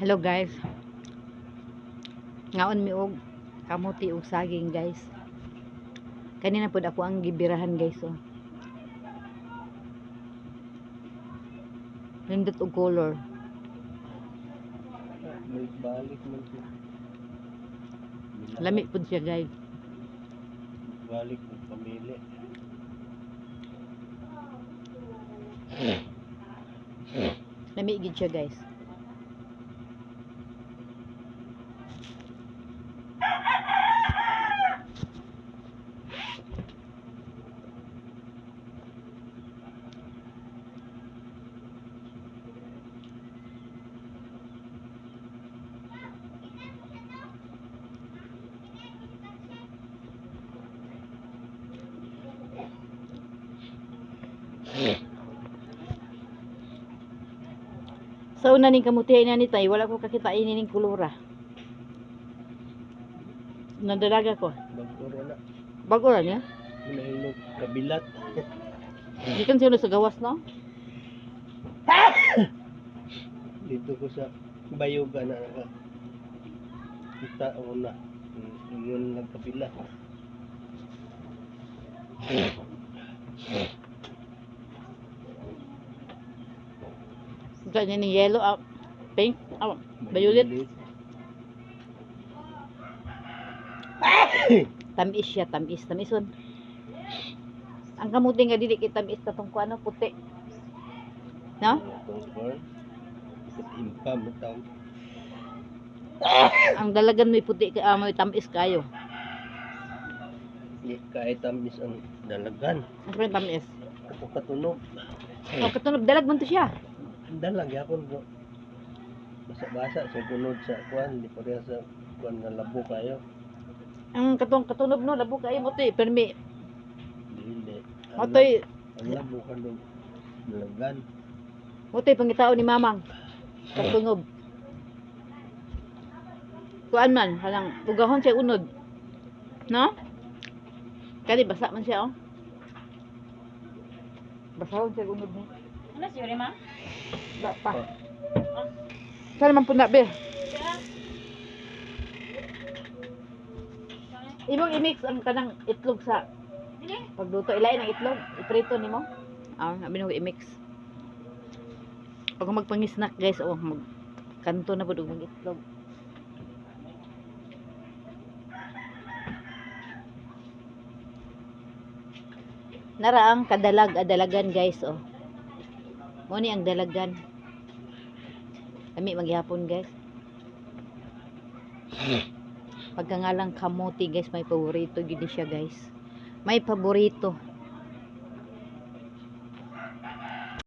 Hello guys. Ngaon mi og kamuti og saging, guys. Kanina pud ako ang gibirahan, guys, oh. Nindot og color. May balik man siya. Lami pud siya, guys. Balik ng pamilya. Lami gid siya, guys. Sa una ning kamuti na ni tay, wala ko kakita ini ning kulura. Nadalaga ko. Bago na. Bago ra niya. Nahinog kabilat. Gikan siya sa gawas, no? Dito ko sa Bayuga na naka. Kita una. Yun lang kabilat. Ganyan ni yellow, ah, pink, ah, violet. Tamis siya, tamis, tamison. Ang kamuti nga dili kay tamis katong kuano puti. No? Itong corn. Impa mo taon. Ang dalagan may puti kay ah, may tamis kayo. Di kahit tamis ang dalagan. Ang kaya tamis. Ako katunog. Oh, katunog dalag man to siya. Ang dalag yapon bro. Basa-basa sa gunod sa kuan, di pareha sa kuan nga labo kayo. Ang katong katunog no labo kayo mo to eh, permi. Dili. Mo to Ang labo ka nung dalagan. mo to pangitao ni mamang. Katunob. Kuan man, halang ugahon siya unod. No? Kani basa man siya oh. Basahon siya unod ni. Ano si Yuri, ma? Ba pa. Saan naman po na, be? Imong i-mix ang kanang itlog sa Dili. pagluto. Ilain ang itlog. Iprito nimo. Ah, abi na ko i-mix. Pag magpangisnak guys, oh, mag kanto na pud og mag itlog. Nara ang kadalag adalagan guys, oh. Mo ni ang dalagan. Lami maghapon, guys. Pagkangalang kamote guys, may paborito gid ni siya, guys. May paborito.